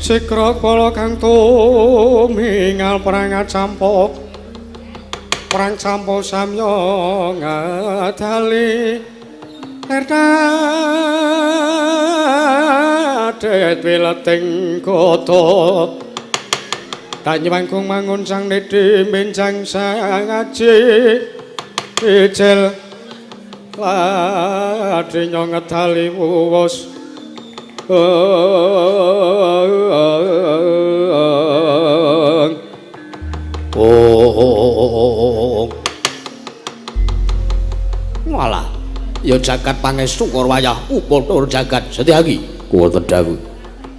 Sikra kala kang tumingal perang campok perang campok samya ngadali erdadet wileting kota tanyewangkung mangun sang nidhi benjang sangaji ijel ladenya ngedali wuwus. Oh. Walah, ya jagat pangestu karo wayah upacara jagat Setyaki. Wonten dawuh.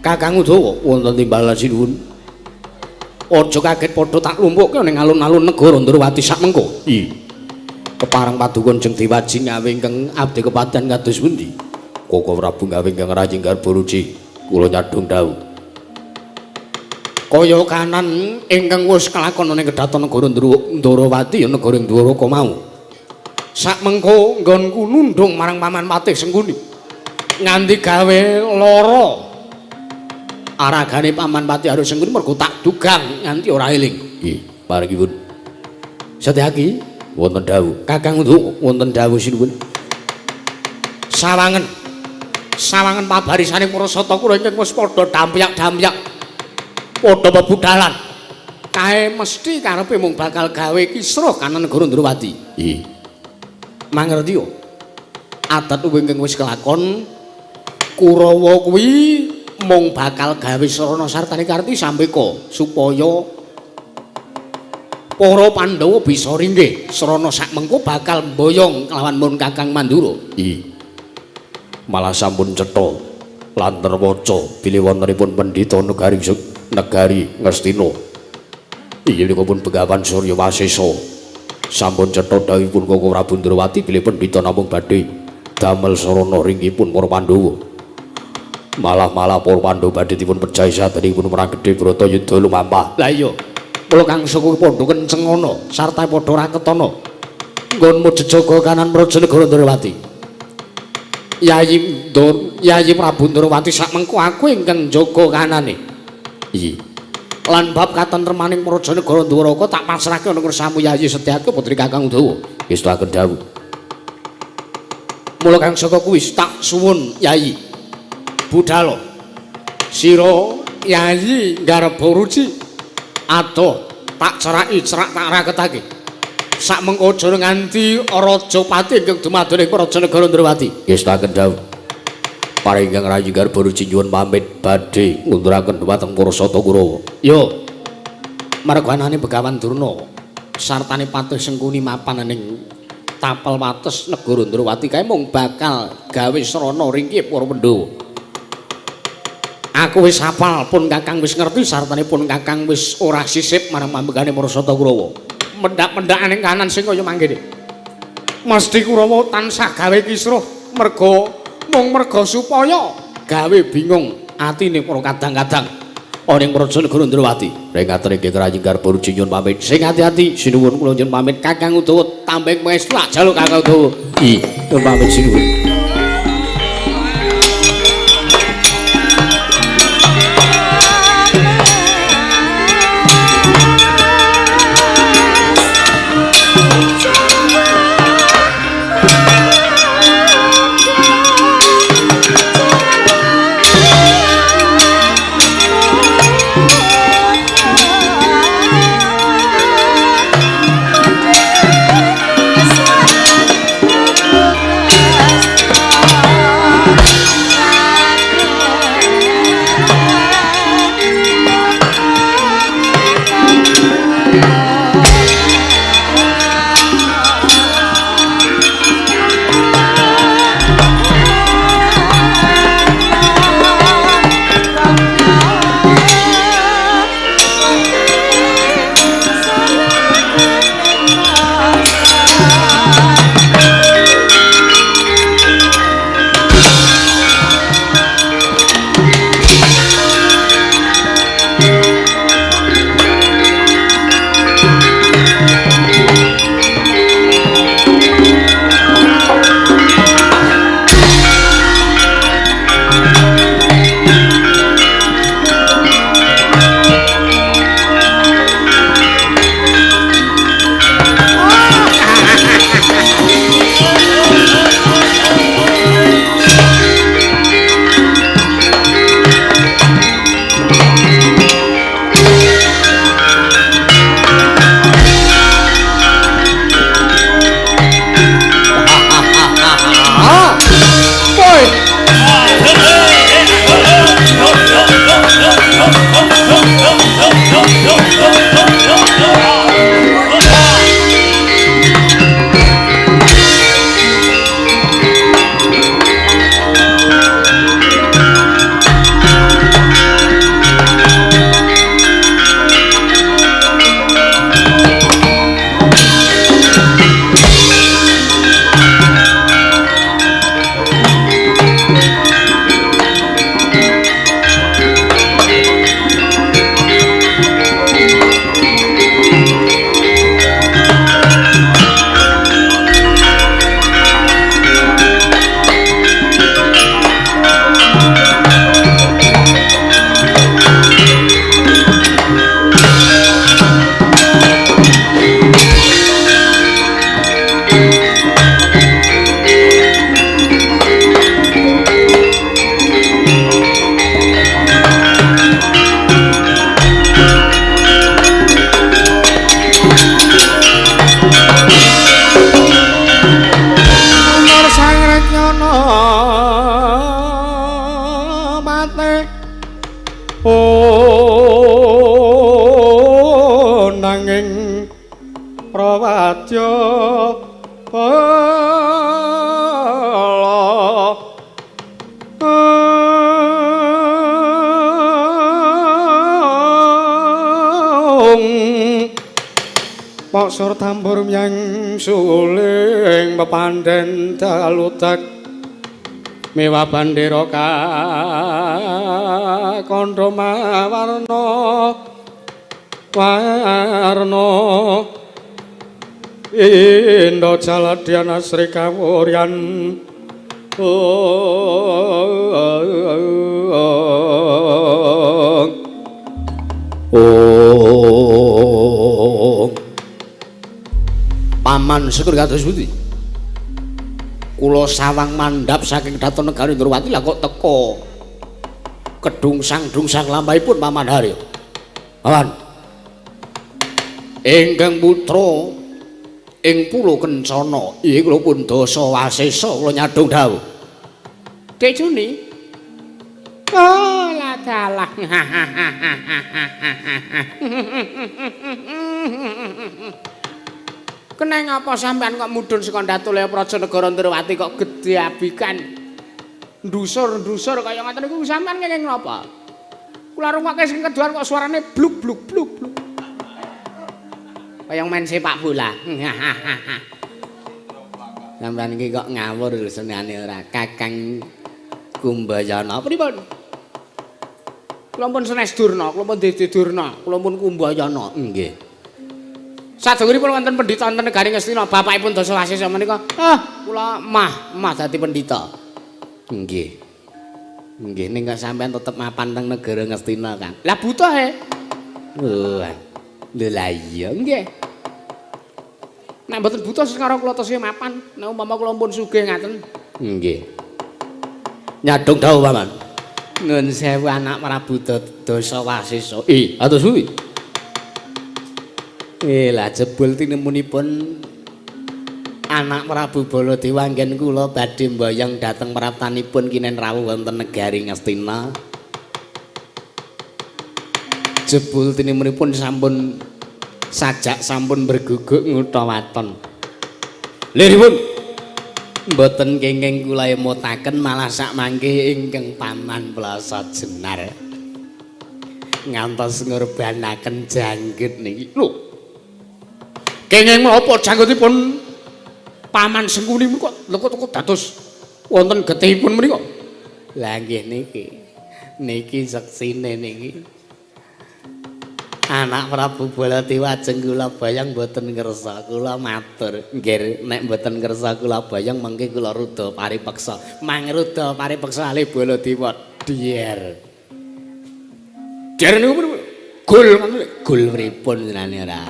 Kakang Udawa wonten timbalan sinuwun. Aja kaget padha tak lumpukke ning alun-alun negara Ndrawati sak mengko. I. Kepareng paduka Jeng Dewaji ngawe ingkang abdi kepadan kados pundi? Koko Prabu gawe ingkang raji Garbaruci kula nyadhung dawuh. Kaya kanan ingkang wis kelakon ning kedaton negara Ndrawati ya negara Ndwaraka mau. Sak mengko nggonku nundung marang Paman Patih Sengkuni. Nganti gawe lara. Aragane Paman Patih Arya Sengkuni mergo tak dugang nganti ora eling. Nggih, paringipun. Setyaki wonten dawuh. Kakang Udawa wonten dawuh sinuwun. Sawangen sawangen pabarisane para sata kula ingkang wis padha dampyak-dampyak padha bebudalan kae mesti karepe mung bakal gawe kisruh kanan negara Ndrawati. Nggih. Mangerti yo adat ingkang wis kelakon Kurawa kuwi mung bakal gawe sarana sartane karti sambeka supaya para Pandhawa bisa ringgih sarana sak mengko bakal mboyong kelawan mun Kakang Mandura. Nggih. Malah sampun cetha lan terwaca bilih wontenipun pendhita negari negari Ngastina. Inggih menika pun Begawan Surya Wasesa. Sampun cetha dawuhipun Koko Prabu Ndrawati bilih pendhita namung badhe damel sarana ringgihipun para Pandhawa. Malah-malah para Pandhawa badhe dipun pejahi sadanipun perang gedhe Bratayuda lumampah. Lah iya, kula kangsa kuwi padha kencengana sarta padha raketana nggonmu jejaga kanan praja negara Ndrawati. Yayi Yayi Prabu Ndrawati sak mengko aku ingkang njaga kanane. Iya. Lan bab katentremaning praja negara Ndwaraka tak pasrahke ana kersamu Yayi Setyaki putri Kakang Udawa. Ngestuaken dawuh. Mula kang saka kuwi tak suwun Yayi. Budhalo. Sira Yayi Garbaruci adoh tak ceraki cerak tak raketake. Sak mengko aja nganti raja pati ingkang dumadone ing praja negara Ndrawati. Ngestuaken dawuh. Para ingkang rayi Garbaruci nyuwun pamit badhe ngunduraken dhumateng para sata Kurawa. Yo. Marga anane Begawan Durna sartane Patih Sengkuni mapan ning tapel wates negara Ndrawati kae mung bakal gawe srana ringkih para Pandhawa. Aku wis hafal pun Kakang wis ngerti sartane pun Kakang wis ora sisip marang pambegane para sata Kurawa. Mendak-mendak ning kanan sing kaya mangkene. Mesti Kurawa tansah gawe kisruh merga mung merga supaya gawe bingung atine para kadang-kadang ana ing praja negara Ndrawati. Ring aturake Rayi Garbaruci nyuwun pamit. Sing ati-ati sinuwun kula nyuwun pamit Kakang Udawa tambeng pangestu jaluk Kakang Udawa. I nyuwun pamit sinuwun. Yes. mripate. Oh nanging prawadya bala Paksor tambur myang suling pepandhen daludak mewah bandera kandha mawarna warna Indo Jaladhyana Sri Kawuryan. Oh Paman Sekur kados pundi? Kula sawang mandhap saking Daton Negari Ndrawati lah kok teko kedungsang-dungsang lampahipun Paman Haryo. Paman. Ingkang putra ing Pulo Kencana, inggih kula pun Dasa Wasesa kula nyadhong dawuh. Dik Juni. Oh, lah dalah. Keneng apa sampean kok mudhun saka Datulaya Praja Negara Ndrawati kok gedhe abikan. Ndusur-ndusur kaya ngoten niku sampean kenging napa? Kula rungokke sing keduan kok suarane bluk bluk bluk bluk. Kaya main sepak bola. Sampean iki kok ngawur senengane ora Kakang Kumbayana. Pripun? Kula pun senes Durna, kula pun Dede Durna, kula pun Kumbayana. Nggih. Sadurungipun wonten pendhita wonten negari Ngastina, bapakipun Dasa Wasesa menika, kula mah dadi pendhita. Nggih. Nggih ning kok sampean tetep mapan teng negara Ngastina, Kang. Lah buta he. Wah. Lho lah iya nggih. Nek mboten buta sekarang kula tesih mapan, nek umpama kula pun sugih ngaten. Nggih. Nyadhong dawuh Paman. Nuwun sewu anak Prabu Dasa Wasesa. Ih, atus pundi? Lah jebul tinemunipun anak Prabu Baladewa anggen kula badhe mboyong dhateng praptanipun kinen rawuh wonten negari Ngastina. Jebul tinemunipun sampun sajak sampun berguguk ngutha waton. Liripun mboten kenging kula emutaken malah sak mangke ingkang Paman Plasa Jenar ngantos ngurbanaken janggut niki. Lho. Kenging menapa janggutipun Paman Sengkuni menika lekut-lekut dados wonten getihipun menika? Lah nggih niki. Niki seksine niki. Anak Prabu Baladewa ajeng kula bayang mboten ngersa, kula matur. Nggih, nek mboten ngersa kula bayang mengke kula ruda paripeksa. Mangruda paripeksa alih Baladewa. Dier. Dier niku gol ngoten. Gol pripun jenenge ora?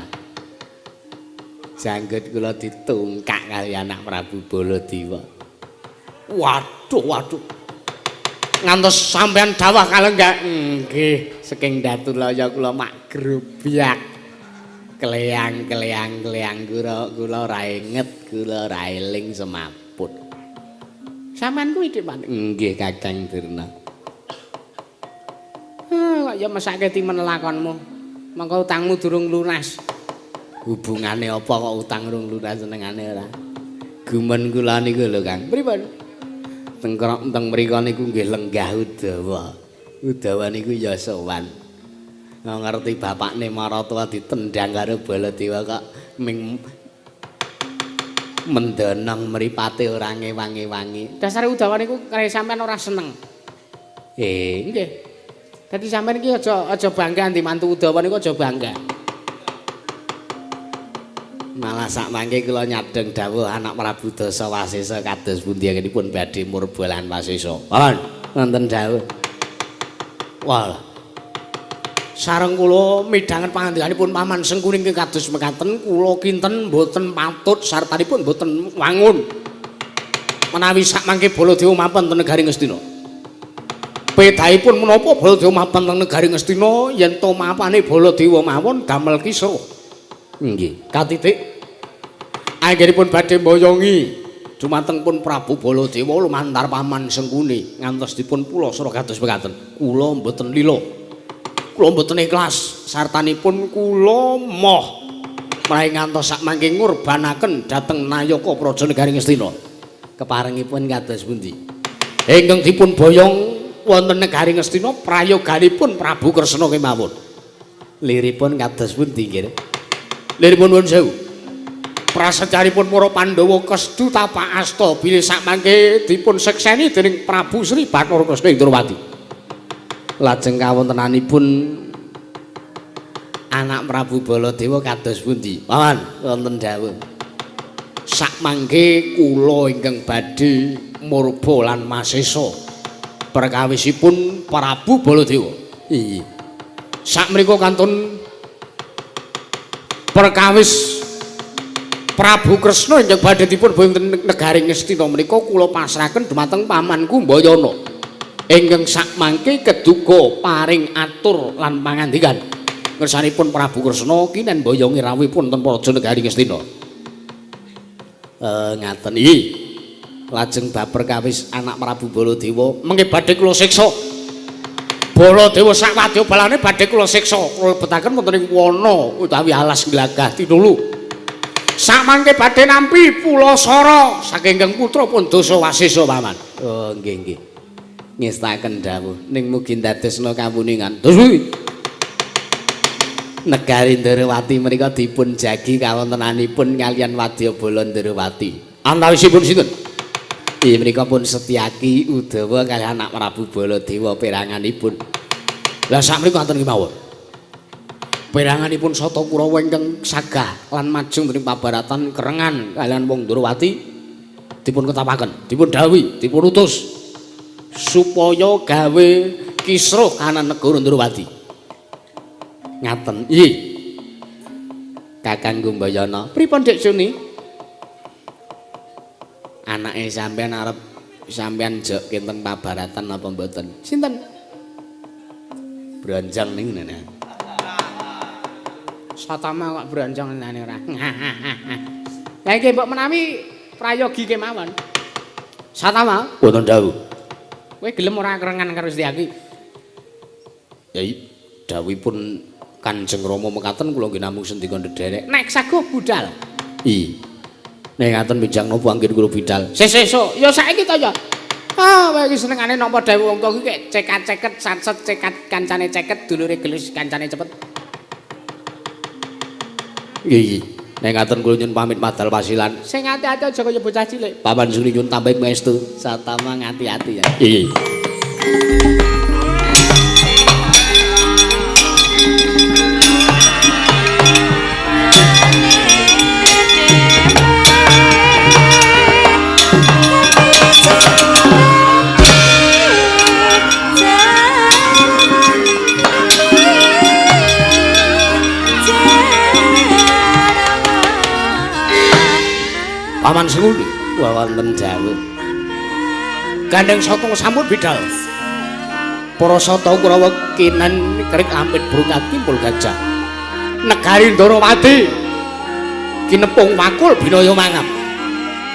Janggut kula ditungkak kali anak Prabu Baladewa. Waduh, waduh. Ngantos sampean dawah kalenggak. Nggih, saking Datulaya kula mak grobyak. Kleyang-kleyang kleyang kula kula ora inget, kula ora eling semaput. Sampean kuwi Dik Pan? Nggih, Kakang Durna. Kok ya mesake timen lakonmu. Mongko utangmu durung lunas. Hubungane apa kok utang rung lunas senengane ora? Gumen kula niku lho, Kang. Pripun? Tengkrok teng mriku niku nggih lenggah Udawa. Udawa niku ya sowan. Ngerti bapakne maratuwa ditendang karo Baladewa kok ming mendanang mripate ora ngewang-ewangi. Dasare Udawa niku kare sampean ora seneng. Nggih. Dadi sampean iki aja bangga ndi mantu Udawa niku aja bangga. Malah sak mangke kula nyadheng dawuh anak Prabu Dasa Wasesa kados pundi anggenipun badhe murba lan Wasesa. Paman, wonten dawuh. Wah. Sareng kula midhanget pangandikanipun Paman Sengkuni ingkang kados mekaten kula kinten mboten patut sartanipun mboten wangun. Menawi sak mangke Baladewa mapan teng negari Ngastina. Pedahipun menapa Baladewa mapan teng negari Ngastina yen to mapane Baladewa mawon damel kisruh. Nggih, katitik anggenipun badhe mboyongi Dumateng pun Prabu Baladewa lumantar Paman Sengkuni ngantos dipun pulasara kados mekaten. Kula mboten lila. Kula mboten ikhlas sartanipun kula moh mraih ngantos sakmangke ngurbanaken dhateng nayaka Praja Negari Ngastina. Keparengipun kados pundi? Ingkang dipun boyong wonten Negari Ngastina prayoganipun Prabu Kresna kemawon. Liripun kados pundi nggih? Liripun nuwun sewu. Prasetyanipun para Pandhawa kesedu tapak asta bilih sakmangke dipun sekseni dening Prabu Sri Bathara Kresna ing Ndrawati. Lajeng kawontenanipun anak Prabu Baladewa kados pundi? Paman, wonten dawuh. Sakmangke kula ingkang badhe murba lan masesa perkawisipun Prabu Baladewa. Iya. Sakmenika kantun perkawis Prabu Kresna ingkang badhe dipun boyong negari Ngastina menika kula pasrahaken dumateng pamanku Mbayana ingkang sakmangke keduga paring atur lan pangandikan ngersanipun Prabu Kresna kinen mboyongi rawuhipun ten Praja Negari Ngastina. Ngaten iki. Lajeng bab perkawis anak Prabu Baladewa mengke badhe kula siksa. Baladewa sak wadya balane badhe kula siksa. Kula betaken wonten ing wana utawi alas Glagah Tinulu. Samangke badhe nampi pulasara saking ingkang putra pun dosa wasesa paman. Oh nggih nggih. Ngestaken dawuh ning mugi ndadosna kawuningan. Terus Negari Ndrawati menika dipun jagi kawontenanipun kaliyan Wadyabala Ndrawati. Antawisipun sinten? Inggih menika pun Setyaki Udawa kaliyan anak Prabu Baladewa peranganipun. Lah sakmenika wonten kemawon. Peranganipun Sata Kurawa ingkang sagah lan majeng dening pabaratan kerengan kaliyan wong Ndrawati dipun ketapaken, dipun dawuhi, dipun utus supaya gawe kisruh kanan negara Ndrawati. Ngaten. Nggih. Kakang Gumbayana, pripun Dik Suni? Anake sampean arep sampean jek kinten pabaratan apa mboten? Sinten? Branjang ning ngene. Satama kok branjang ngene ora. Lah iki mbok menawi prayogi kemawon. Satama, wonten dawuh. Kowe gelem ora kerengan karo Setyaki? Yai, dawuhipun Kanjeng Rama mekaten kula nggih namung sendika ndederek. Nek saguh budal. I. Nek ngaten benjang napa anggen kula bidal? Sesuk, ya saiki to ya. Ah, kowe iki senengane nampa dawuh wong tuwa iki cekat-ceket satset cekat kancane ceket dulure gelus kancane cepet. Nggih. Nek ngaten kula nyuwun pamit madal pasilan. Sing ati-ati aja kaya bocah cilik. Paman Suni nyuwun tambahi pangestu. Satama ngati-ati ya. Nggih. Paman Sengkuni wonten dawuh. Gandeng sata sampun bidal. Para sata Kurawa kinen kerik lampit brungkat kimpul gajah. Negari Ndrawati kinepung wakul binaya mangap.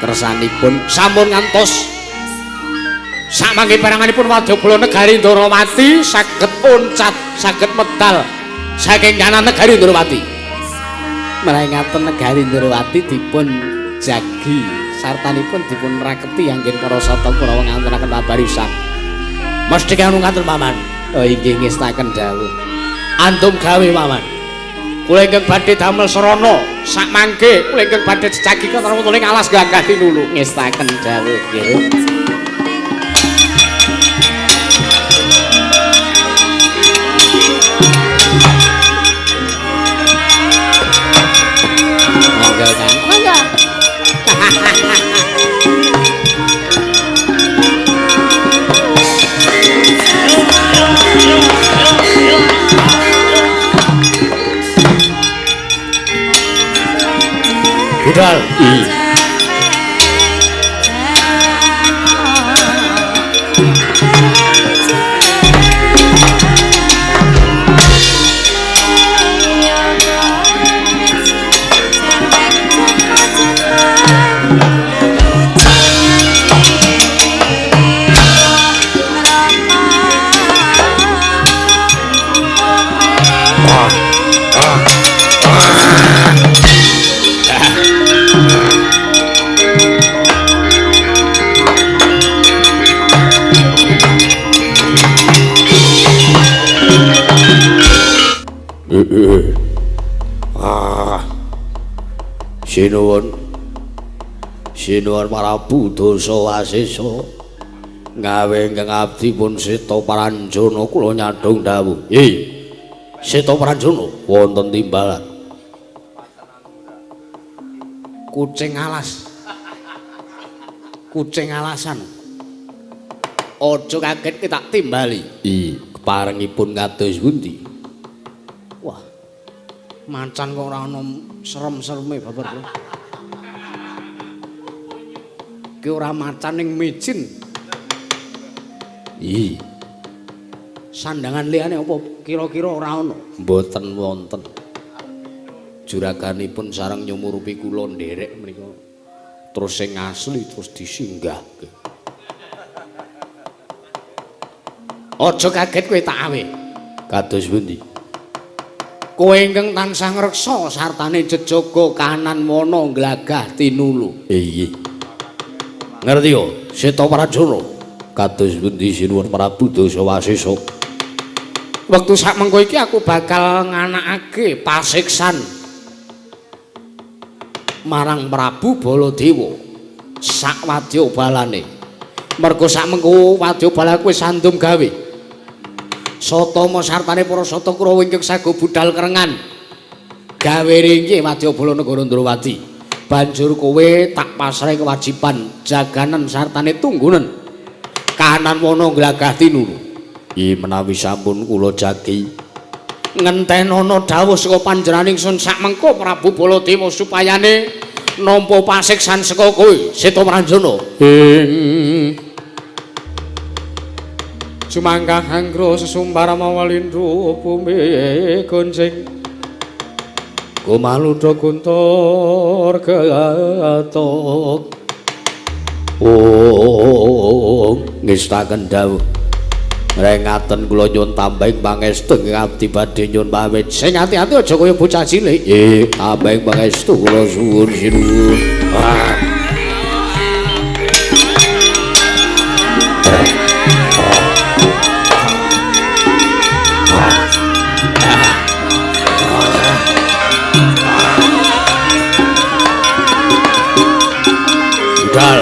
Kersanipun sampun ngantos sakmangke peranganipun Wadyabala Negari Ndrawati saged oncat, saged medal saking kanan Negari Ndrawati. Menawi ngaten Negari Ndrawati dipun jagi sartanipun dipun raketi anggen para sata Kurawa ngantonaken pabarisan. Mesti kanu ngaten paman. Oh inggih ngestaken dawuh. Antum gawe paman. Kula ingkang badhe damel sarana sakmangke kula ingkang badhe jejagi wonten ing alas Gagah Tinulu ngestaken dawuh nggih. Monggo Kang. Monggo. Budal. Sinuwun. Sinuwun Prabu Dasa Wasesa. Ngawe ingkang abdi pun Seta Paranjana kula nyadhong dawuh. Seta Paranjana wonten timbalan. Kucing alas. Kucing alasan. Aja kaget tak timbali. Keparengipun kados pundi? Wah. Macan kok ora ana serem-sereme babar kuwi. Ki ora macan ning micin. Sandangan liyane apa kira-kira ora ana? Mboten wonten. Juraganipun sareng nyumurupi kula nderek menika. Terus sing asli terus disinggahke. Aja kaget kowe tak awe. Kados pundi? Kowe ingkang tansah ngreksa sartane jejaga kahanan wana glagah tinulu. Iya. Ngerti yo, Seta Paranjana. Kados pundi sinuwun Prabu Dasa Wasesa? Wektu sak mengko iki aku bakal nganakake pasiksan marang Prabu Baladewa sak wadya balane. Mergo sak mengko wadya bala kuwi sandum gawe. Satama sartane para sata Kurawa ingkang sago budal kerengan gawe ringkih wadyabala negara Ndrawati. Banjur kowe tak pasrahi kewajiban jaganen sartane tunggunen kahanan wana glagah tinulu. Menawi sampun kula jagi ngentenono dawuh saka panjenengan ingsun sak mengko Prabu Baladewa supayane nampa pasiksan saka kowe Seta Pranjana. Sumangga anggra sesumbar mawa lindhu bumi gonjing gumaludha guntur getok. Oh, ngestaken dawuh rengaten kula nyuwun tambahing pangestu ingkang abdi badhe nyuwun pamit. Sing ati-ati aja kaya bocah cilik. Tambahing pangestu kula suwun sinuwun. Budal.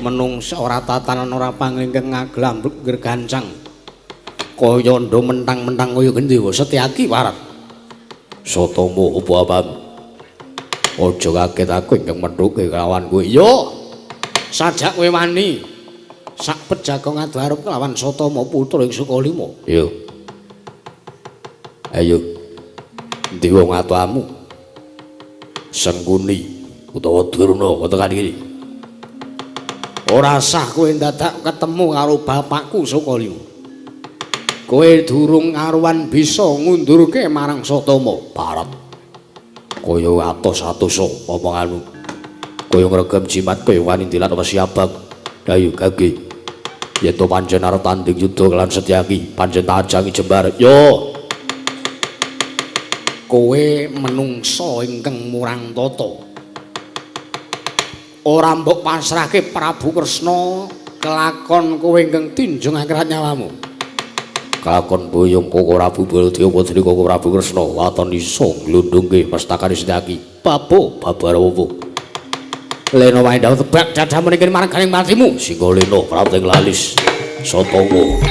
Menungsa ora tatanan ora panglingkeng ngaglambuk gregancang. Kaya ndo mentang-mentang kaya gendhewa Setyaki warat. Satama apa abang? Aja kaget aku ingkang methuke kelawan kowe. Yo. Sajak kowe wani sak pejago ngadu arep kelawan Satama putra ing Sukalima. Yo. Ayo. Endi wong atuamu? Sengkuni utawa Durna tekan iki. Ora sah kowe dadak ketemu karo bapakku Sukalima. Kowe durung karuan bisa ngundurke marang Satama. Barat. Kaya atos-atosa omonganmu. Kaya ngregem jimat kaya wani ndilat wesi abang. Ayo gage. Yen to pancen arep tanding yuda kelan Setyaki, pancen tak ajangi jembar. Yo. Kowe menungsa ingkang murang tata. Ora mbok pasrahke Prabu Kresna kelakon kowe ingkang tinjung akhirat nyawamu. Kelakon boyong Koko Prabu Baladewa dening Koko Prabu Kresna waton iso nglundungke mestakane Setyaki. Babo babarawa. Lena wae ndawuh tebak dadamu ning marang garing patimu. Singga lena prating lalis Satama.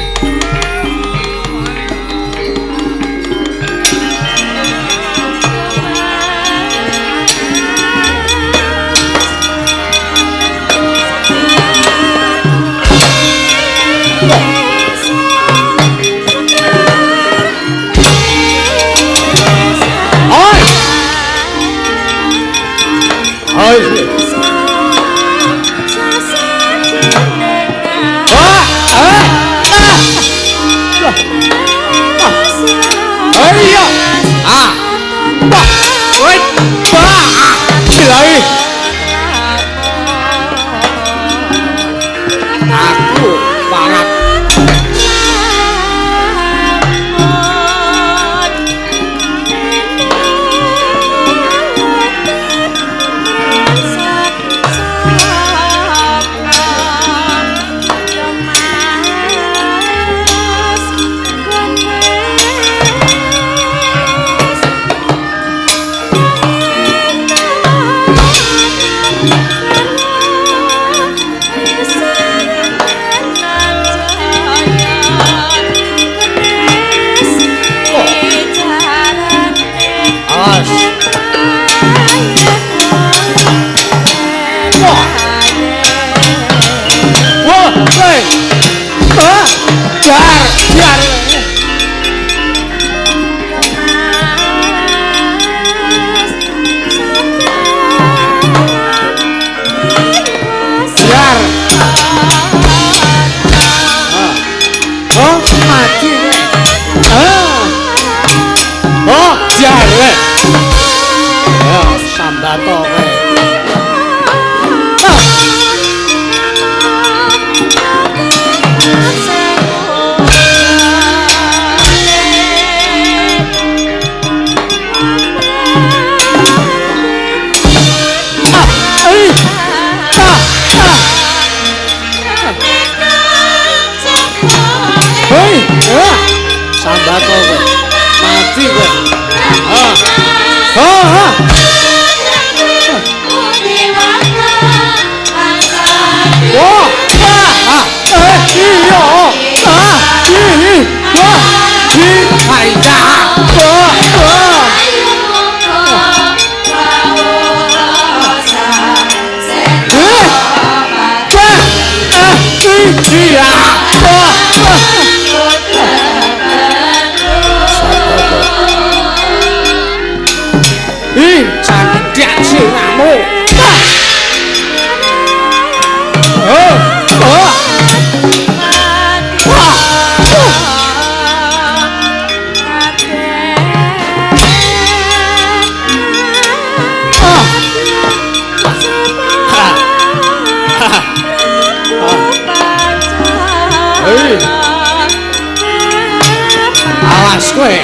Awas kowe.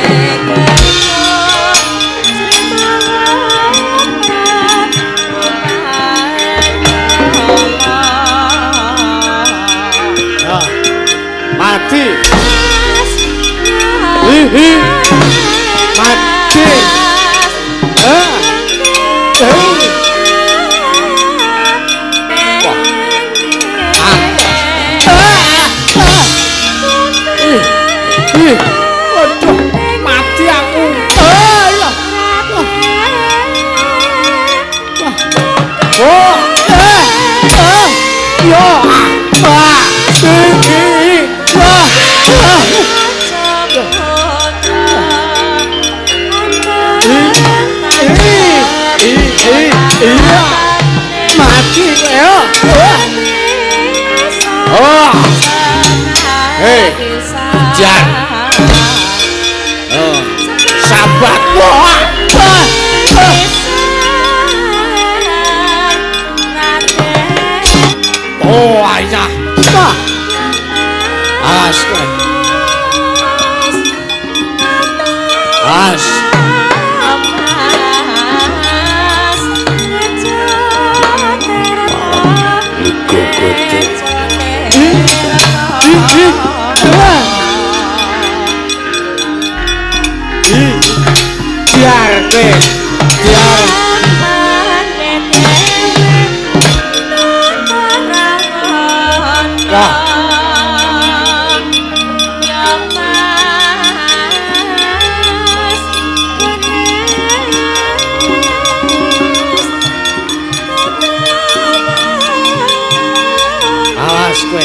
Mati. Hi. Mati. Ih, waduh, mati aku. Iya. Oh, yo, ah, i, wah, i, iya, mati ya. Oh, hei, hujan. Oh, sahabat, wah, oh, ayah, as, as. Biar kowe, biar. Wah. Awas kowe.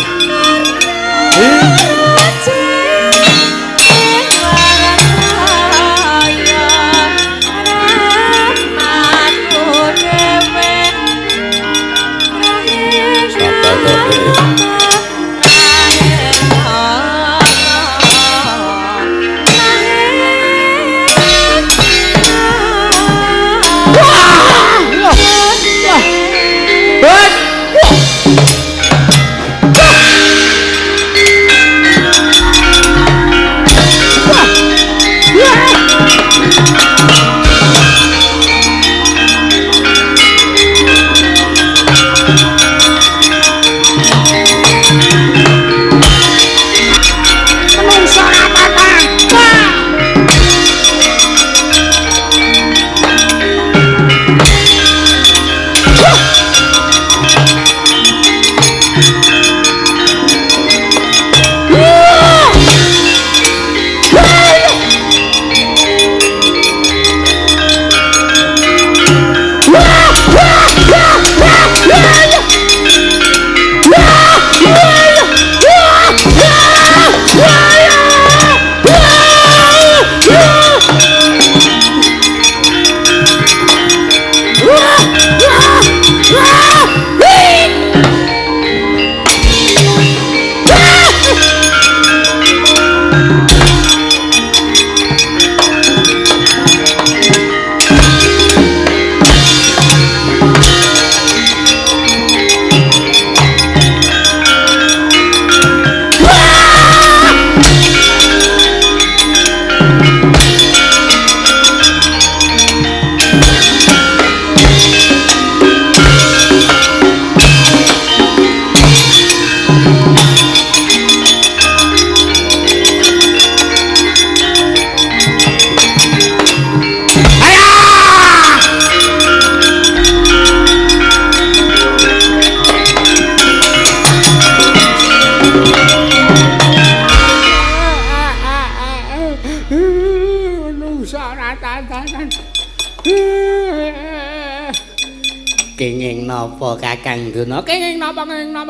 Kenging napa Kakang Duna? Kenging napa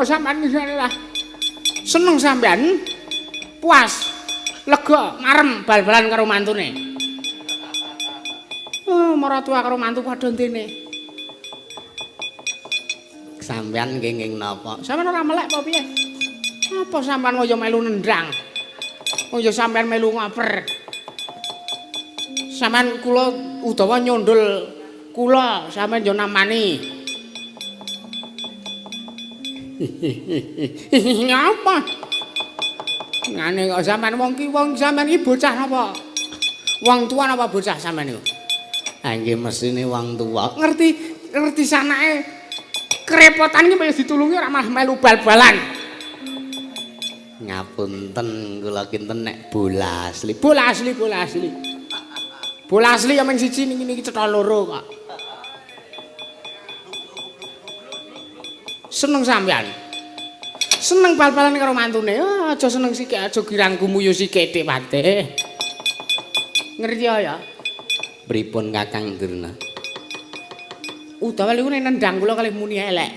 sampean lah. Seneng sampean? Puas. Lega, marem bal-balan karo mantune. Oh, maratuwa karo mantu padha ndene. Sampean kenging napa? Sampean ora melek apa piye? Apa sampean kaya melu nendang? Kaya sampean melu ngoper. Sampean kula utawa nyundul kula sampean yo namani. Ngapa? Ngene kok sampean wong ki wong sampean iki bocah napa? Wong tuwa napa bocah sampean niku? Ha nggih mesine wong tuwa. Ngerti ngerti sanake kerepotan iki wis ditulungi ora malah melu bal-balan. Ngapunten kula kinten nek bola asli. Bola asli, bola asli. Bola asli ya mung siji niki niki cetha loro kok. Seneng sampean. Seneng bal-balan karo mantune. Ah, aja seneng sithik, aja girang gumuyu sithik Pate. Ngerti ya? Pripun Kakang Durna? Udawa niku nek nendang kula kalih muni elek.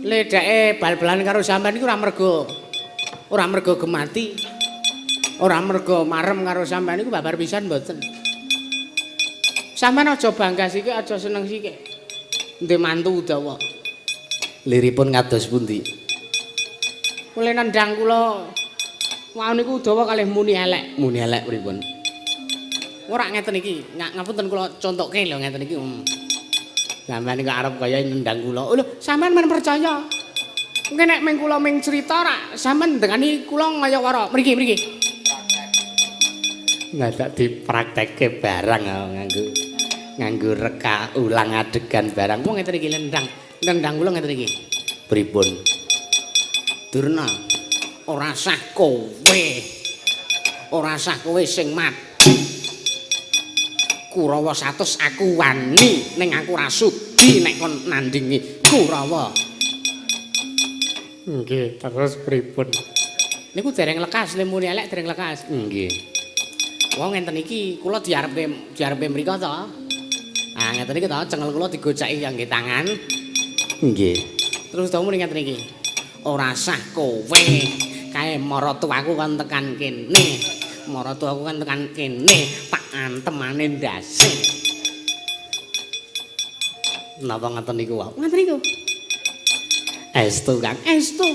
Ledake bal-balan karo sampean niku ora mergo gemati. Ora mergo marem karo sampean niku babar pisan mboten. Sampean aja bangga sithik, aja seneng sithik. Ndek mantu Udawa. Liripun kados pundi? Kula nendang kula wau niku Udawa kalih muni elek. Muni elek pripun? Ora ngeten iki, ngapunten kula contokke lho ngeten iki. Sampeyan niku arep kaya nendang kula. Lho, sampean men percaya. Mungkin nek ming kula ming crita ora, sampean ndengani kula ngaya wara. Mriki, mriki. Ngadak dipraktekke barang nganggo reka ulang adegan barang. Wong ngeten iki nendang, nendang kula ngeten iki. Pripun? Durna, ora sah kowe. Ora sah kowe sing mati. Kurawa 100 aku wani, ning aku ora sudi nek kon nandingi Kurawa. Nggih, terus pripun? Niku dereng lekas, le muni elek dereng lekas. Nggih. Wong ngenten iki kula diarepe mriko to. Ah ngeten iki to, cengel kula digoceki ngangge tangan. Nggih. Terus to muni ngeten iki. Ora sah kowe kae maratuwaku kon tekan kene. Maratuwaku kon tekan kene, tak antemane ndase. Napa ngoten niku wae? Ngoten niku. Estu Kang, estu.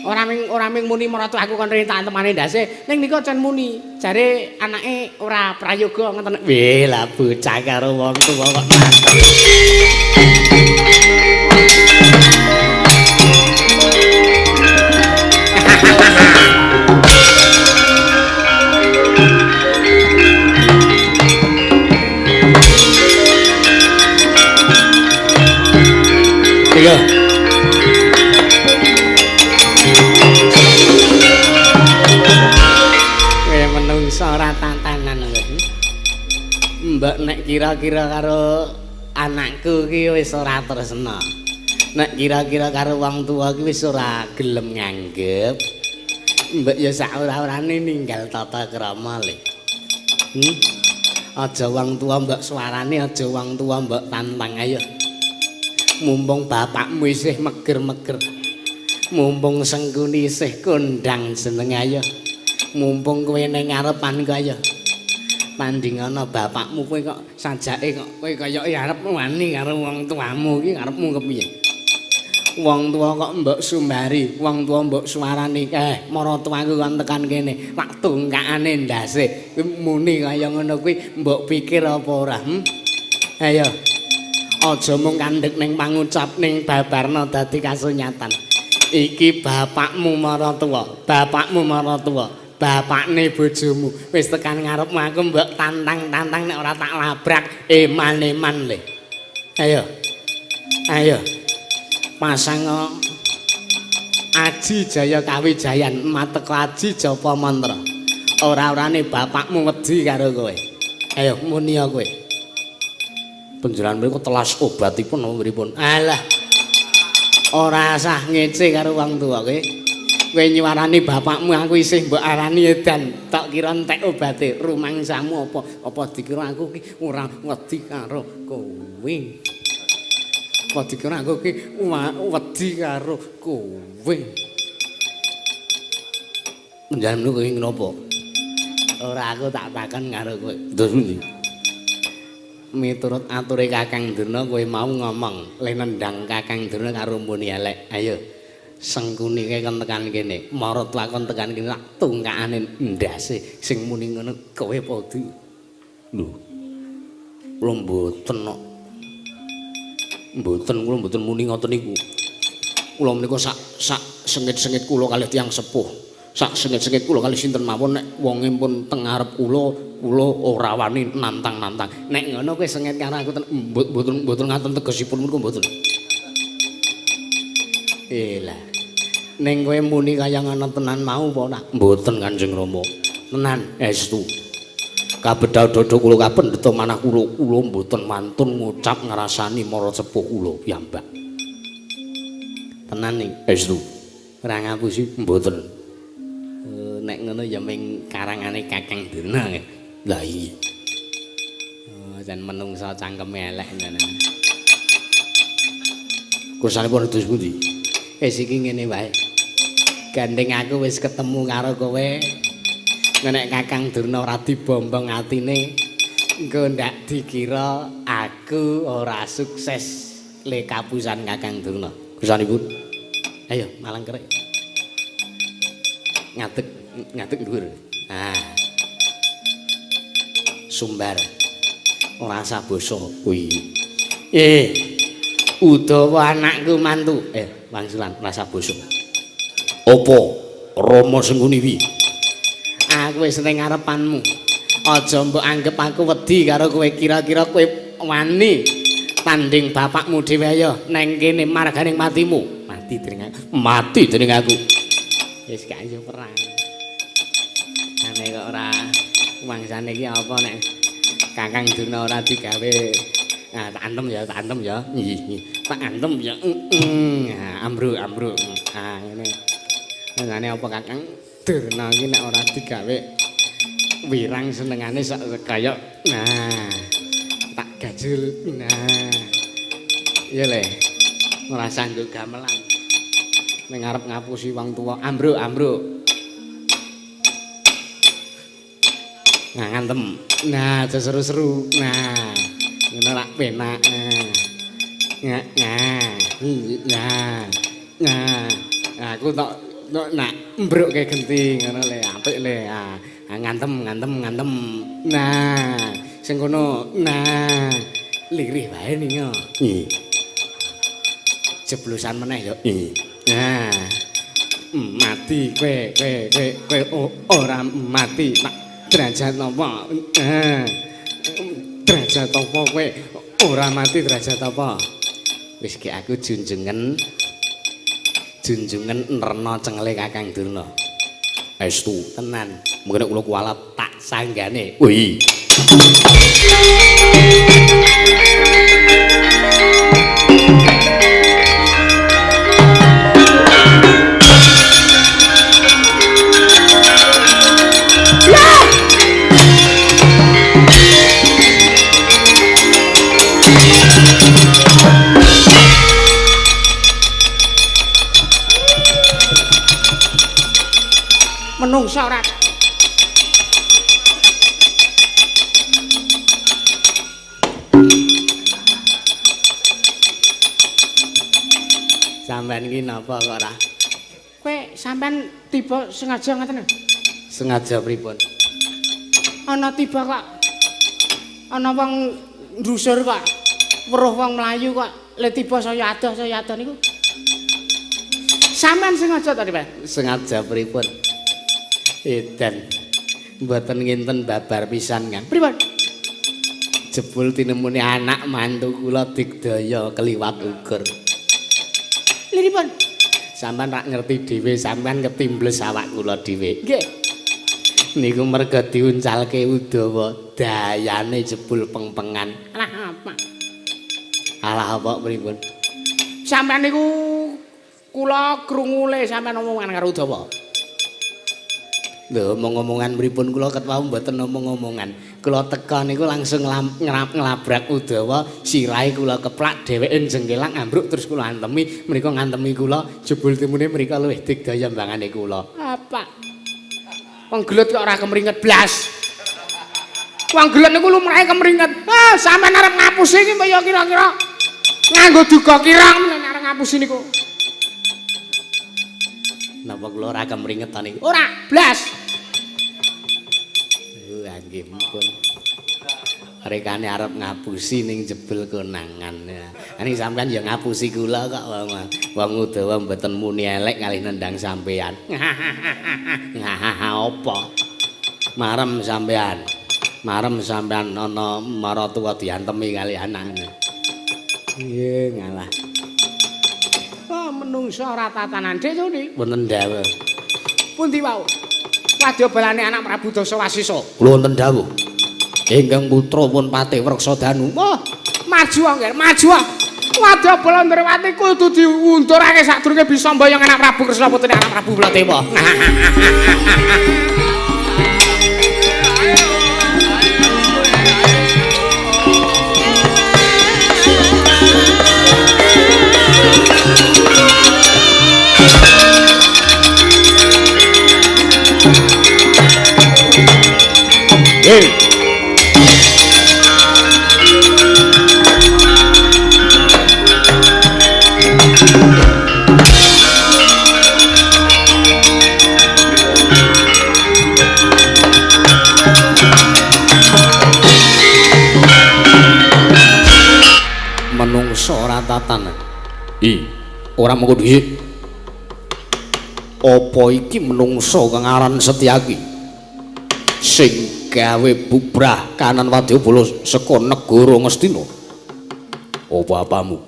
Ora ming muni maratuwaku kon rene tak antemane ndase, ning niku cen muni jare anake ora prayoga ngoten. Weh, lah bocah karo wong tuwa kok nantang. Iya. Kowe menungso ora tantanan kowe. Mbok nek kira-kira karo anakku ki wis ora tresna. Nek kira-kira karo wong tuwa ki wis ora gelem nganggep. Mbok ya sak ora-orane ninggal tata krama le. Aja wong tuwa mbok suarane, aja wong tuwa mbok tantang ayo. Mumpung bapakmu isih meger-meger. Mumpung Sengkuni isih kondang jenenge ayo. Mumpung kowe ning ngarepanku ayo. Pandingana bapakmu kowe kok sajake kok kowe kayake arep wani karo wong tuamu iki karepmu kepiye? Wong tuwa kok mbok sumbari, wong tuwa mbok suarani, maratuwaku kon tekan kene, tak tungkakane ndase. Kuwi muni kaya ngono kuwi mbok pikir apa ora? Ayo. Aja mung kandhek ning pangucap ning babarna dadi kasunyatan. Iki bapakmu maratuwa, bapakmu maratuwa, bapakne bojomu wis tekan ngarepmu aku mbok tantang-tantang nek ora tak labrak eman-eman le. Ayo. Ayo. Pasang Aji Jaya Kawijayan mateka aji japa mantra. Ora-orane bapakmu wedi karo kowe. Ayo muni kowe. Panjenengan mriku telas obatipun napa pripun? Alah. Ora sah ngece karo wong tuwa kowe. Kowe nyuwarani bapakmu aku isih mbok arani edan. Tak kira entek obate rumangsamu apa? Apa dikira aku ki ora wedi karo kowe? Apa dikira aku ki wedi karo kowe? Panjenengan mriku kenging napa? Ora aku tak takon karo kowe. Terus pundi? Miturut ature Kakang Durna kowe mau ngomong le nendang Kakang Durna karo muni elek. Ayo Sengkuni kae kon tekan kene, maratuwa kon tekan kene tak tungkakane ndase sing muni ngono kowe apa di? Lho. Kula mboten kok. Mboten kula mboten muni ngoten niku. Kula menika sak sengit-sengit kula kalih tiyang sepuh. Sak sengit-sengit kula kalih sinten mawon nek wonge pun teng ngarep kula, kula ora wani nantang-nantang. Nek ngono kowe sengit karo aku mboten mboten ngaten tegesipun menika mboten. Elah. Ning kowe muni kaya ngono tenan mau apa ora? Mboten Kanjeng Rama. Tenan estu. Kabedhal dada kula kapendheta manah kula, kula mboten wantun ngucap ngrasani mara sepuh kula piyambak. Tenan nih. Estu. Ora ngapusi? Mboten. Nek ngono ya ming karangane Kakang Durna. Lah iya. Oh, jan menungsa cangkeme elek ngono. Kersanipun dos pundi? Wis iki ngene wae. Gandeng aku wis ketemu karo kowe. Nek Kakang Durna ora dibombong atine, engko ndak dikira aku ora sukses le kapusan Kakang Durna. Kersanipun? Ayo malang kerek. Ngadeg, ngadeg dhuwur. Ah. Sumbar. Ora usah basa. Kuwi. Udawa anakku mantu. Wangsulan ora usah basa. Apa Rama Sengkuni wi? Aku wis ning ngarepanmu. Aja mbok anggep aku wedi karo kowe, kira-kira kowe wani tanding bapakmu dhewe ayo neng kene marganing matimu. Mati dening aku. Mati dening aku. Wis gak iso perang. Ane kok ora wangsane iki apa nek Kakang Durna ora digawe. Nah, tak antem ya, tak antem ya. Nggih, tak antem ya. Nah, ambruk, ambruk. Ah, ngene. Ngene apa Kakang Durna iki nek ora digawe wirang senengane sak kaya nah tak gajul. Nah. Iya le. Ora sanggup gamelan. Ning arep ngapusi wong tuwa, ambruk, ambruk. Nah, ngantem. Nah, aja seru-seru. Nah, ngono lak penak. Nah, nah, nah. Nah, aku tok nak mbrukke genti ngono le, apik le. Ah, ngantem, ngantem, ngantem. Nah, sing kono. Nah, lirih wae ningo. Nggih. Jeblosan meneh yo. Nggih. Nah, mati kowe, kowe, kowe, kowe ora mati. Tak derajat apa? Nah, derajat apa kowe ora mati derajat apa? Wis ki aku junjungen junjungen nerna cengele Kakang Durna. Estu tenan. Mungkin kula kualat tak sanggane. Wih. Menungsa ora. Sampeyan iki napa kok ora? Kowe sampean tiba sengaja ngoten lho. Sengaja pripun? Ana tiba kok. Ana wong ndusur kok. Weruh wong mlayu kok le tiba saya adoh niku. Sampean sengaja ta, Pak? Sengaja pripun? Edan. Mboten nginten babar pisan, Kang. Pripun? Jebul tinemune anak mantu kula digdaya keliwat ukur. Liripun? Sampeyan rak ngerti dhewe, sampeyan ketimbles awak kula dhewe. Nggih. Niku merga diuncalke Udawa, dayane jebul pengpengan. Alah apa? Alah apa pripun? Sampeyan niku kula krungule sampeyan omongan karo Udawa. Lho, omong-omongan pripun kula ket wau mboten omong-omongan. Kula teka niku langsung nglabrak Udawa, sirahe kula keplak, dheweke jengkelang ambruk terus kula antemi, mriku ngantemi kula, jebul timune mriku luwih digdaya mbangane kula. Apa? Wong gelut kok ora kemringet blas. Wong gelut niku lumrahe kemringet. Ah, sampean arep ngapusi iki mbok ya kira-kira nganggo duga kirang nek arep ngapusi niku. Napa kula ora kemringet ta niku? Ora, blas. Nggih pun. Rekane arep ngapusi ning jebul konangan. Ning sampean ya ngapusi kula kok wong Udawa mboten muni elek kalih nendang sampean. Apa? Marem sampean. Marem sampean ana maratuwa diantemi kalih anake. Nggih, ngalah. Oh, menungso ora tatanan Dik Suni. Wonten dawuh. Pundi wau? Wadya balane anak Prabu Dasawasisa. Kula wonten dawuh. Ingkang putra pun Patih Wreksadanu. Wah, maju nggih, maju. Wadyabala Ndrawati kudu diundurake sadurunge bisa mboyong anak Prabu Kresna putune anak Prabu Baladewa. Hey. Menungso ora tatanan. Ora mengko dhisik. Apa iki menungso kang aran Setyaki? Sing gawe bubrah kanan wadyabala saka negara Ngastina. Apa apamu?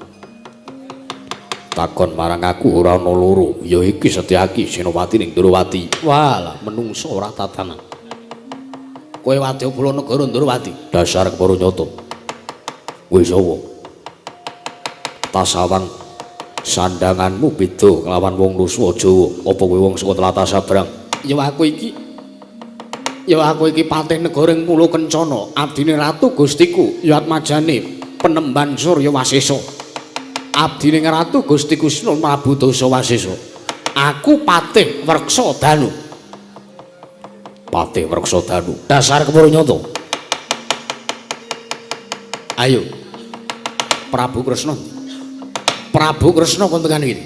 Takon marang aku ora ana loro, ya iki Setyaki senopati ning Ndrawati. Walah, menungso ora tatanan. Kowe wadyabala negara Ndrawati, dasar kepara nyata. Kowe sapa? Tasawang sandanganmu beda kelawan wong Nuswa Jawa. Apa kowe wong saka tlatah Sabrang? Ya aku iki patih negara ing Pulo Kencana, abdine Ratu Gustiku Yatmajane Penemban Surya Wasesa. Abdine Ratu Gusti Kusna Prabu Dasa Wasesa. Aku patih Wreksa Danu. Patih Wreksa Danu. Dasar kepara nyata. Ayo. Prabu Kresna. Prabu Kresna kon tekan iki.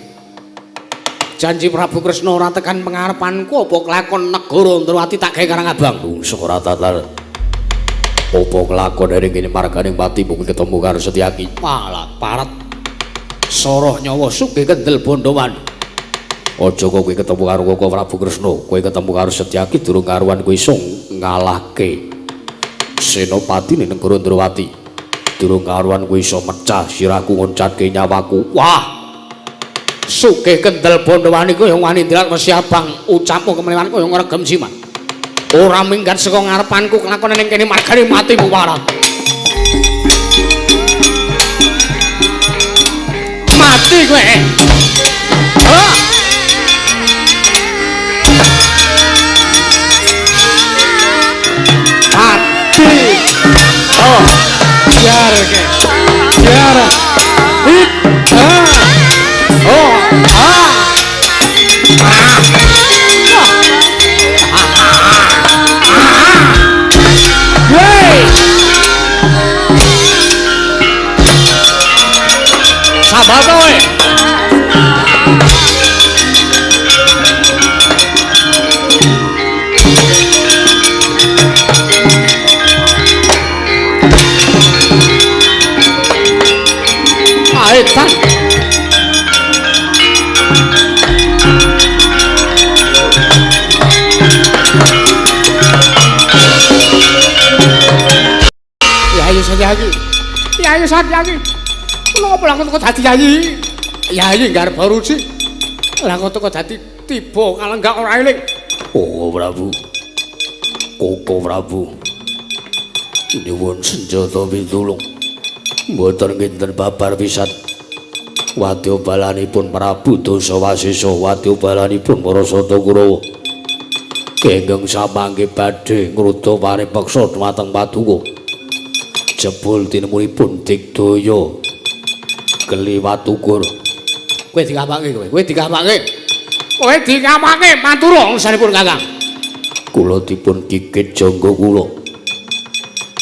Janji Prabu Kresna ora tekan pengarepanku apa kelakon negara Ndrawati tak gawe Karang Abang. Bungsu ora tatar. Apa kelakon ning kene margane pati mung ketemu karo Setyaki. Malah parat. Soroh nyawa sugih kendel bondowan. Aja kok kowe ketemu karo Koko Prabu Kresna, kowe ketemu karo Setyaki durung karuan kowe iso ngalahke senopati ning negara Ndrawati. Durung karuan kowe iso mecah sirahku ngoncatke nyawaku. Wah. Sugih kendel bondowan iku ya wani ndrat wesi abang, ucapmu kemeliwan kaya ngregem siman. Ora minggat saka ngarepanku kelakone ning kene margane matimu warat. Mati kowe. Ah. Mati. Oh. Biar ke. Biar. Hit. Ah. Oh. Ah. Ah. Hey. Sabar kowe. Aetan. Yayi Satyaki. Yayi Satyaki. Kula apa lakon kok dadi yayi? Yayi nggarba ruci. Lah kok teko dadi tiba kalenggak ora eling. Oh Prabu. Koko Prabu. Nyuwun senjata pitulung. Mboten kinten babar pisan. Wadyabalanipun Prabu Dasa Wasesa, wadyabalanipun para Sata Kurawa. Kenging samangke badhe ngruda paripeksa dhumateng paduka. Jebul tinemunipun digdaya keliwat ukur. Kowe dikapake kowe, kowe dikapake. Kowe dikapake matur angsanipun Kakang. Kula dipun gigit jangga kula.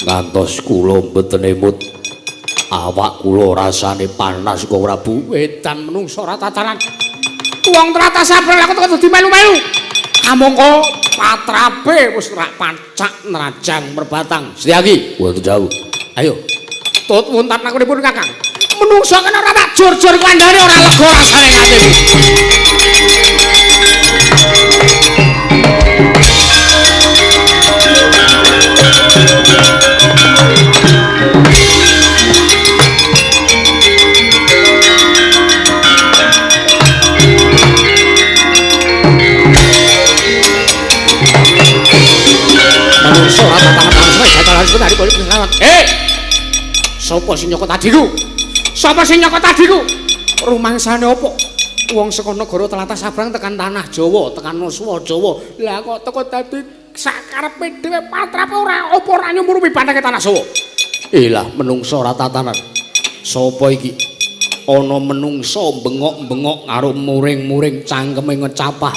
Ngantos kula mboten emut. Awak kula rasane panas kok Prabu. Wedan menungso ora tataran. Wong tlatah Sabrang lha kok dadi melu-melu. Kamangka patrape wis rak pacak nerajang merbatang. Setyaki, wonten jauh. Ayo. Tut wonten lakunipun Kakang. Menungso kena ora tak jur-jur kandhane ora lega rasane atiku. Menungso ora tatanan manusa jajal harus dari polisi selamat. Sapa sing nyokot adiku? Sapa sing nyokot adhiku? Rumangsane apa? Wong saka negara tlatah Sabrang tekan tanah Jawa, tekan Nuswa Jawa. Lah kok teko dadi sakarepe dhewe patrape ora apa ora nyumurupi bandhake tanah Jawa. Ilah menungsa ora tatanan. Sapa iki? Ana menungsa bengok-bengok karo muring-muring cangkeme ngecapah.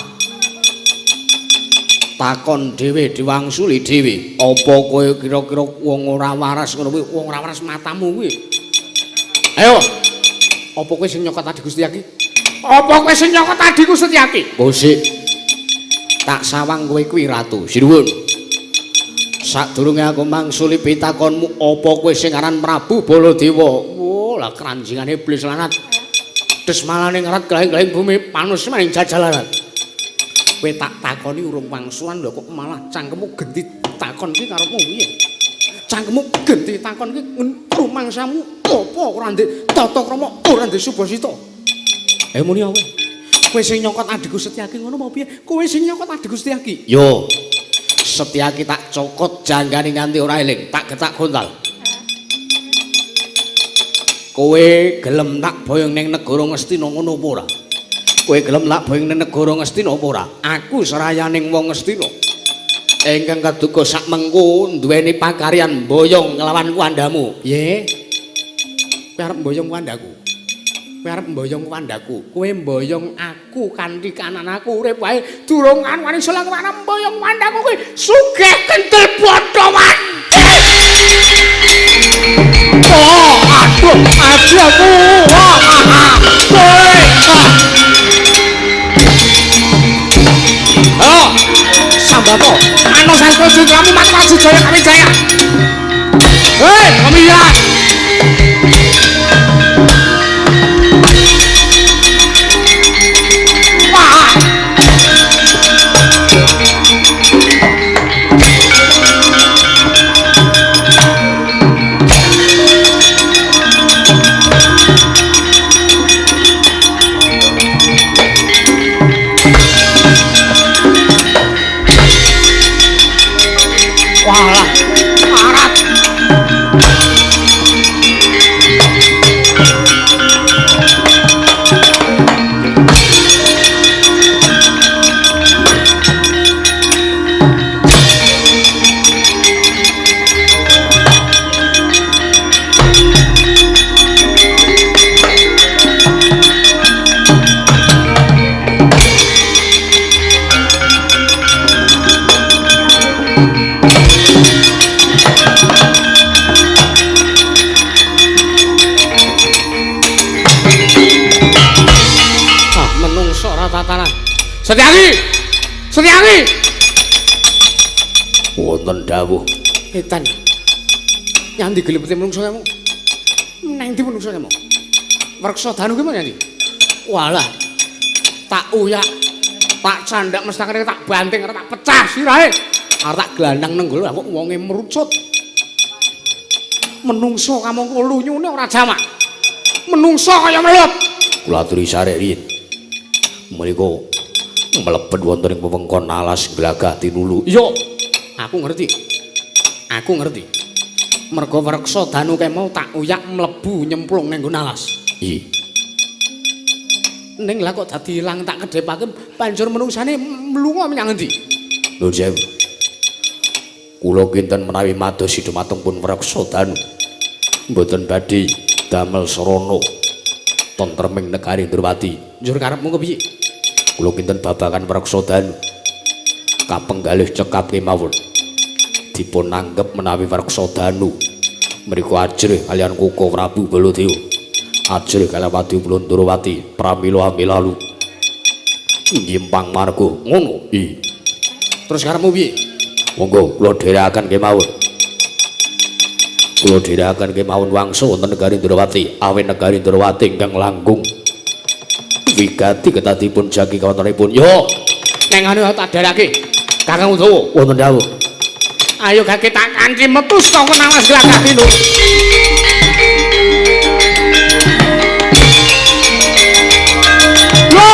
Takon dhewe diwangsuli dhewe. Apa kowe kira-kira wong ora waras ngono kuwi? Wong ora waras matamu kuwi. Ayo. Apa kowe sing nyokot adhiku Setyaki? Apa kowe sing nyokot adhiku Setyaki? Bosik. Tak sawang kowe kuwi ratu. Sinuwun. Sadurunge aku mangsuli pitakonmu, apa kowe sing aran Prabu Baladewa? Wo, lah kranjingane iblis lanat. Desmalane ngrat glahing-glahing bumi panus maning jajalaran. Kowe tak takoni urung wangsulan lho kok malah cangkemmu genti takon iki karepmu piye? Cangkemmu genti takon iki rumangsamu apa ora ndek tata krama ora ndek subasita. Ayo muni kowe. Kowe sing nyokot adhiku Setyaki ngono mau piye? Kowe sing nyokot adhiku Setyaki. Yo. Setyaki tak cokot janggane nganti ora eling, tak getak gontal. Kowe gelem tak boyong ning negara Ngastina ngono apa ora? Kowe gelem tak boyong ning negara Ngastina apa ora? Aku serayaning wong Ngastina. Ingkang kaduga sak mengko duweni pakaryan boyong nglawan kuwandamu. Piye? Kowe arep mboyong kuwandaku? Kowe arep mboyong kuwandaku? Kowe mboyong aku kanthi kanan aku urip wae durung wani selang arep mboyong kuwandaku kuwi sugih kentel bothowan. Oh, aduh, aduh aku. Kowe. Oh, sambato. Anu sastra sutramu Mas Jaya kami jaya. Hei, kami ya. Wah. Walah, marat. Tatanan. Setyaki. Setyaki. Wonten dawuh. Edan. Nyandi gelepete menungso kamu. Nang ndi menungso kamu? Wreksa danu ki mau nyandi. Walah. Tak uyak, tak candak mestakane tak banting, tak pecah sirahe. Arep tak glandang nenggol kok wonge merucut. Menungso kamangka lunyune ora jamak. Menungso kaya melut. Kula aturi sarek riyin. Menika mlebet wonten ing wewengkon alas Glagah Tinulu. Iya, aku ngerti. Aku ngerti. Merga wreksa danu kae mau tak uyak mlebu nyemplung ning nggon alas. Iya. Ning lah kok dadi ilang tak kedhepake banjur menungsane mlunga menyang endi? Nuwun sewu. Kula kinten menawi madosi dumateng pun wreksa danu. Mboten badhe damel srana tentreming negari Ndrawati. Njur karepmu kepiye? Kula kinten babagan wreksa danu kapenggalih cekap kemawon. Dipun anggep menawi wreksa danu mriku ajrih kaliyan Koko Prabu Baladewa. Ajrih kaliyan Wadya Ndrawati pramila amilalu nyimpang marga ngono. I. Terus karepmu piye? Monggo kula dherekaken kemawon. Kula dherekaken kemawon wangsa wonten negari Ndrawati, awit negari Ndrawati ingkang langkung wigati ketadipun jagi kawontenipun. Yo, neng anu tak dherake. Kakang Udawa wonten dawuh. Ayo gake tak kanthi metu saka alas Glagah Tinulu. Yo!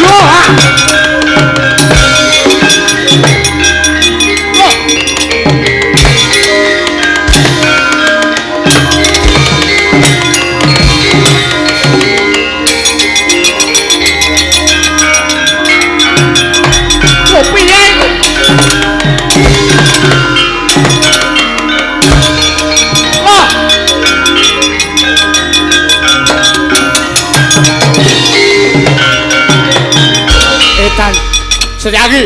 Yo! Ha! Yo! Wah. Etan. Setyaki.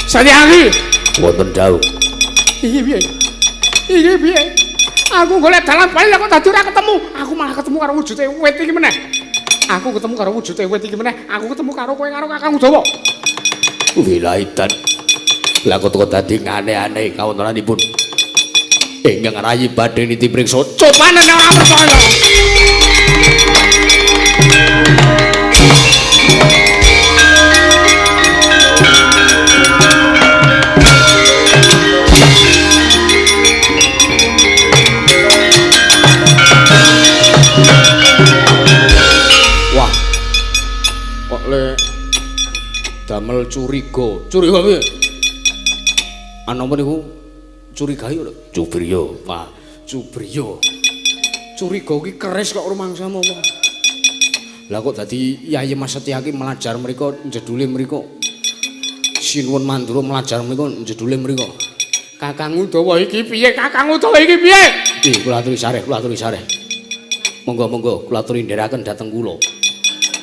Setyaki. Wonten dawuh. Iki piye? Iki piye? Aku golek dalan bali kok dadi ora ketemu. Aku malah ketemu karo wujude wit iki meneh. Aku ketemu karo wujude wit iki meneh. Aku ketemu karo kowe karo Kakang Udawa. Wilaitan. Lah kok dadi aneh-aneh kawontenanipun. Ingkang rayi badhe niti priksa. Cobane nek ora percaya. Wah. Kok le damel curiga. Curiga piye? Ana apa niku? Curigai lho. Cubriya. Wah, cubriya. Curiga ki keris kok rumangsamu apa? Lah kok dadi Yayi Mas Setyaki melajar mriku njedule mriku. Sinuwun Mandura melajar mriku njedule mriku. Kakang Udawa iki piye? Kakang Udawa iki piye? Ih, kula aturi sareh, kula aturi sareh. Monggo-monggo kula aturi ndherekaken dhateng kula.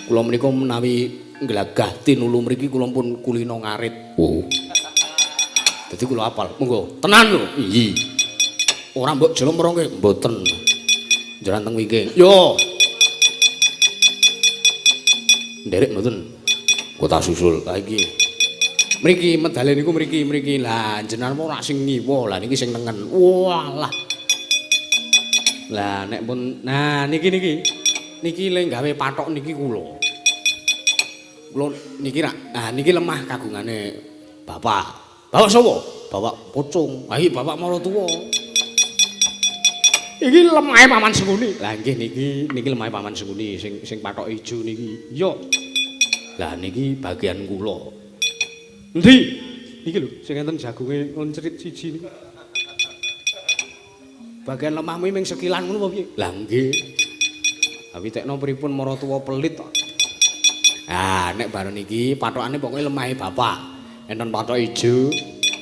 Kula menika menawi nglagah tinulu mriki kula pun kulino ngarit. Oh. Dadi kula apal. Monggo, tenan lho. Iya. Ora mbok jlomprongke, mboten. Njeran teng wingking. Yo. Nderek mboten. Kota susul. Lah iki. Mriki medale niku mriki, mriki. Lah jenengan ora sing ngiwa, lah niki sing nengen. Walah. Lah nek pun nah niki niki. Niki le gawe patok niki kula. Kula niki rak, nah niki lemah kagungane bapak. Bapak sapa? Bapak Pocung. Ha iki bapak maratuwa. Iki lemahe Paman Sengkuni. Lah nggih niki, niki lemahe Paman Sengkuni sing sing patok ijo niki. Iya. Lah niki bagian kula. Endi? Iki lho sing enten jagunge ngoncrit siji niki. Bagian lemahmu ming sekilan ngono apa piye? Lah nggih. Ha witekno pripun maratuwa pelit kok. Ah nek bareng niki patokane pokoke lemahe bapak. Enten patok ijo.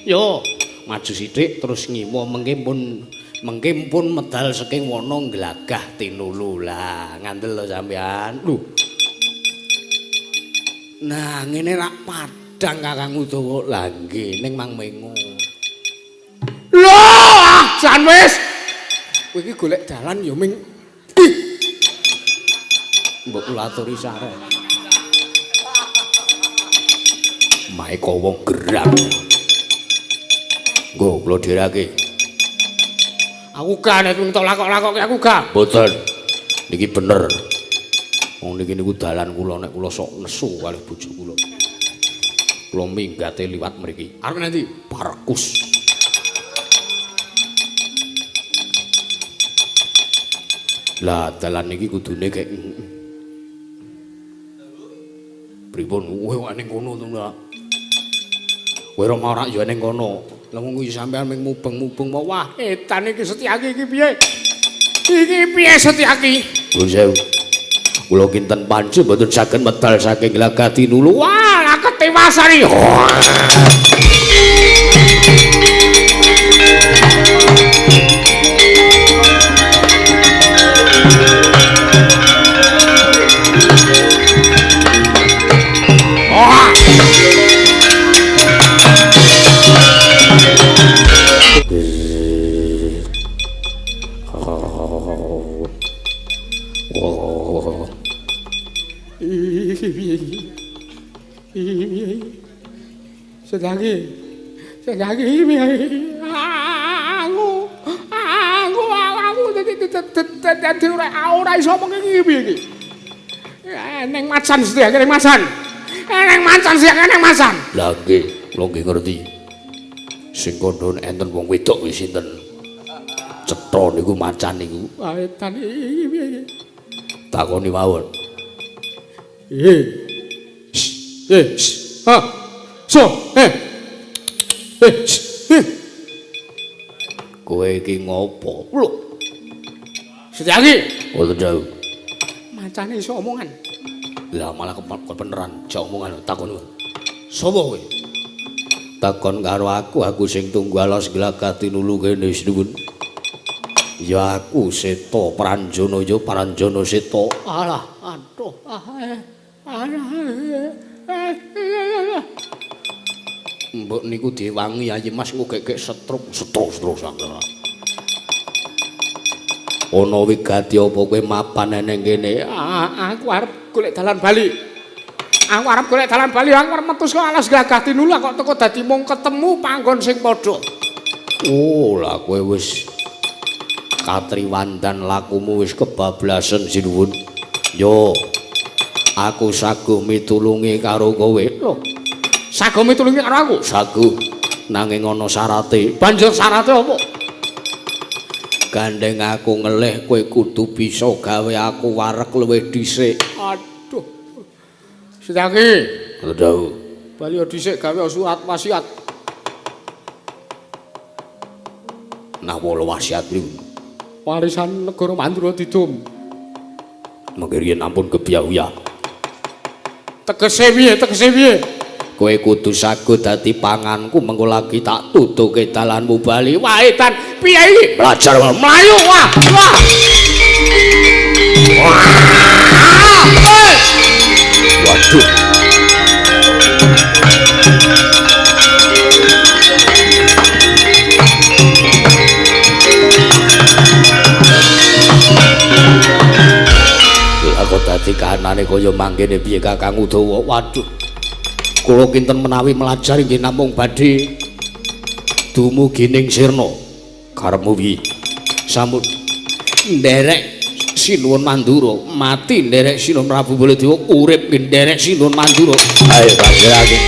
Yo, maju sithik terus ngiwa mengke pun medal saking wana nglagah tinulu. Lah ngandel lho sampean. Lho. Nah, ngene rak padhang Kakang Udawa. Lah nggih ning Mang Mengo. Lho, ah jan wis. Kowe iki golek dalan ya ming mbok kula aturi sareh. Maeka wong gerang. Nggo kula dherake. Aku gak nek wong lakok-lakoke aku gak. Mboten. Niki bener. Wong niki niku dalan kula nek kula sok nesu kalih bojo kula. Kula minggate liwat mriki. Arep nanti Parkus. Lah dalan niki kudune kek pripun kowe kok ning kono to lho. Kowe ora ya ning kono. Lah wong kuwi sampean ming mubeng-mubeng wah edan iki Setyaki iki piye? Iki piye Setyaki? Nuwun sewu. Kula kinten panci mboten saged medal saking Glagah Tinulu. Wah, lah ketiwasan iki. Setyaki, Setyaki aku dadi ora iso omong iki piye iki. Neng macan Setyaki, neng macan. Neng macan Setyaki, neng macan. Lah nggih, kula nggih ngerti. Sing kandha enten wong wedok kuwi sinten? Cetha niku macan niku. Wah, edan iki piye iki? Takoni mawon. Eh. Eh. Ha. So, eh. Eh. Eh. Kowe iki ngopo? Lho. Setyaki. Mboten jauh. Macane iso omongan. Lah malah kebeneran, jak omongan takon. Sopo kowe? Takon karo aku, aku sing tunggu alas glagah tinulu kene sinuwun. Ya aku Seta Pranjana ya Pranjana Seta. Alah, aduh. Mbok niku diwangi ayi Mas ngogek-gek setruk, setruk sakra. Ana wigati apa kowe mapan eneng kene? Aku arep golek dalan bali. Aku arep golek dalan bali, aku arep metu saka alas glagah tinulu kok teko dadi mung ketemu panggon sing padha. Oh, lah kowe wis katriwandan lakumu wis kebablasen sinuwun. Yo, aku saguh mitulungi karo kowe. Lho, saguh mitulungi karo aku? Saguh, nanging ana syarate. Banjur syarate apa? Gandeng aku ngelih kowe kudu bisa gawe aku wareg luwih dhisik. Aduh. Sedaki. Lho, bali dhisik gawe surat wasiat. Napa wasiat niku? Warisan negara Mandura didum. Mengke riyen ampun kebiya-uyah. Tegese piye? Tegese piye? Kowe kudu saguh dadi panganku mengko lagi tak tutuke dalanmu bali. Wah, edan piye iki? Belajar mlayu wah. Wah. Wah. Waduh. Lah kok dadi kahanane kaya mangkene piye Kakang Udawa? Waduh. Kula kinten menawi melajar inggih namung badhe dumugi ning sirna. Karepmu piye? Sampun nderek Sinuwun Mandura, mati nderek Sinuwun Prabu Baladewa, urip nderek Sinuwun Mandura. Ayo tak kirake.